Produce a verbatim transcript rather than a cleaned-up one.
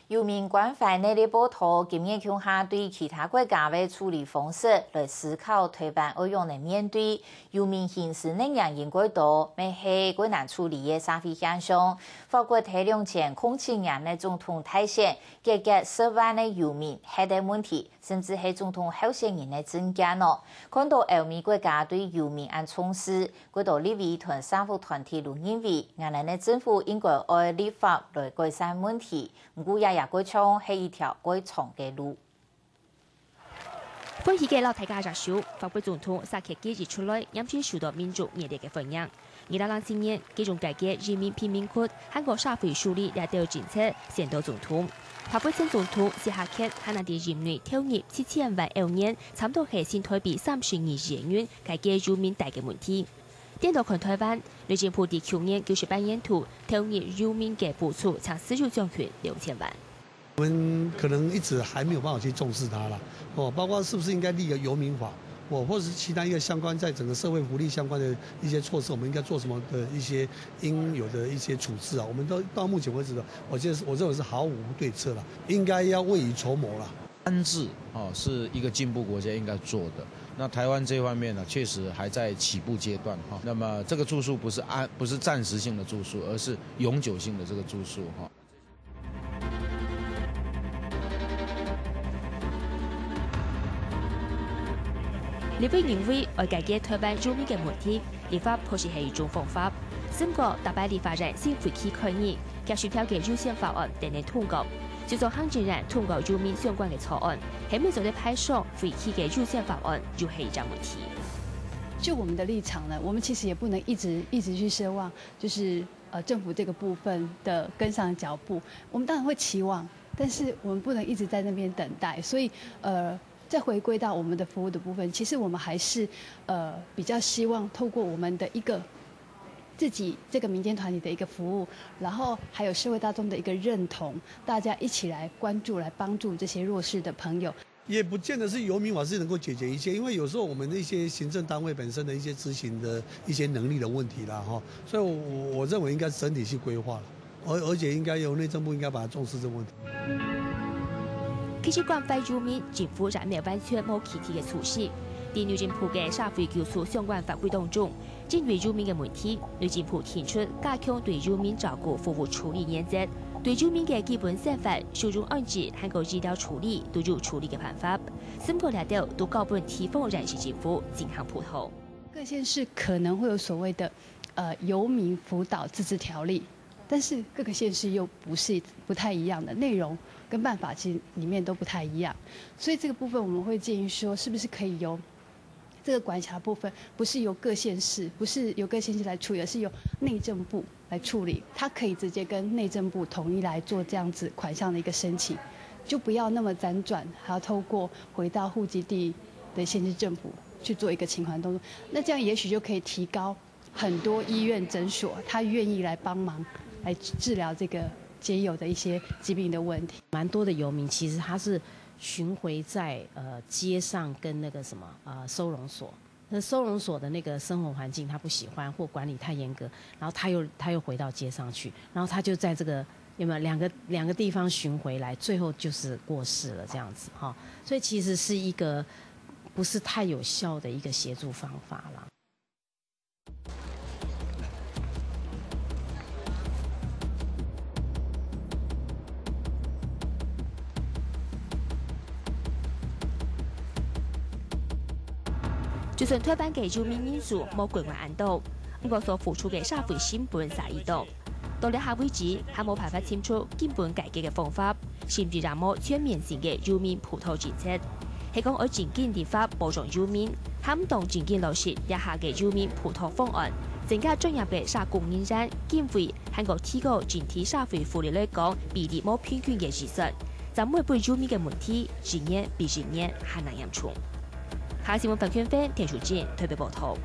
游民關懷系列報導，今日共下對其他國家个處理方式來思考臺灣愛仰般面對。游民形勢能源應該多，乜係較難處理个社會現象。法國在兩千空七年个總統大選，解決十萬个游民歇个問題，甚至係總統候選人个政見哦。看到歐美國家對游民恁重視， 較多立委同社福團體都認為，𠊎等个政府應該愛立法來改善問題，毋過這也較像係一條較長个路。歡喜个摎大家握手，法國總統薩科齊一出來，黏時受到民眾熱烈个歡迎。二零零七年，佢從解決人民貧民窟還過社會疏離這兜政策選到總統。法國前總統謝夏克還能在任內投入七千萬歐元，差毋多係新臺幣三十二億元，解決游民戴个問題。 顛倒看臺灣，內政部在舊年九十八年度投入游民个補助淨使用將近兩千萬。我们可能一直还没有办法去重视它了，哦，包括是不是应该立个游民法，哦，或者是其他一个相关在整个社会福利相关的一些措施，我们应该做什么的一些应有的一些处置啊？我们都到目前为止的，我觉得是我认为是毫无对策了，应该要未雨绸缪了。安置哦是一个进步国家应该做的。那台湾这方面呢，确实还在起步阶段哈。那么这个住宿不是安不是暂时性的住宿，而是永久性的这个住宿哈。立委認為，愛解決臺灣游民个問題，立法確實係一種方法。毋過，逐擺立法院先會期開議， 接收條个優先法案等等通過。就算行政院通過游民相關个草案，係毋係做得排上會期个優先法案，又係一隻問題。就我们的立场呢，我们其实也不能一直一直去奢望，就是呃政府这个部分的跟上脚步。我们当然会期望，但是我们不能一直在那边等待。所以呃，再回归到我们的服务的部分，其实我们还是呃比较希望透过我们的一个自己这个民间团体的一个服务，然后还有社会大众的一个认同，大家一起来关注、来帮助这些弱势的朋友。也不见得是游民法是能够解决一切，因为有时候我们的一些行政单位本身的一些执行的一些能力的问题啦，哈，所以我我认为应该整体去规划了，而而且应该由内政部应该把它重视这个问题。其實關懷游民，政府也毋係完全無其他个措施。在內政部个社會救助相關法規當中， 針對游民个問題，內政部提出加強對游民照顧服務處理原則，對游民个基本生活、收容安置，還過醫療處理都有處理个辦法。毋過這兜都交分地方縣市政府進行輔導。各县市可能会有所谓的呃游民辅导自治条例，但是各个县市又不是不太一样的内容跟办法，其实里面都不太一样，所以这个部分我们会建议说，是不是可以由这个管辖部分不是由各县市，不是由各县市来处理，而是由内政部来处理。它可以直接跟内政部统一来做这样子款项的一个申请，就不要那么辗转，还要透过回到户籍地的县市政府去做一个请款动作。那这样也许就可以提高很多医院诊所，他愿意来帮忙来治疗这个街友的一些疾病的问题。蛮多的游民其实他是巡回在呃街上跟那个什么呃收容所，那收容所的那个生活环境他不喜欢或管理太严格，然后他又他又回到街上去，然后他就在这个有没有两个两个地方巡回来，最后就是过世了这样子哈。所以其实是一个不是太有效的一个协助方法啦。 就算臺灣个游民人數無國外恁多，毋過所付出个社會成本嗄異多。到這下為止，還無辦法尋出根本解決个方法，甚至也無全面性个游民輔導政策。係講愛真緊立法保障游民，還毋當真緊落實這下个游民輔導方案，增加專業个社工人員、經費，還過提高整體社會福利來講比例無平均个預算，正會分游民个問題一年比一年還難嚴重。客家新聞范權芬、田淑珍特別報導。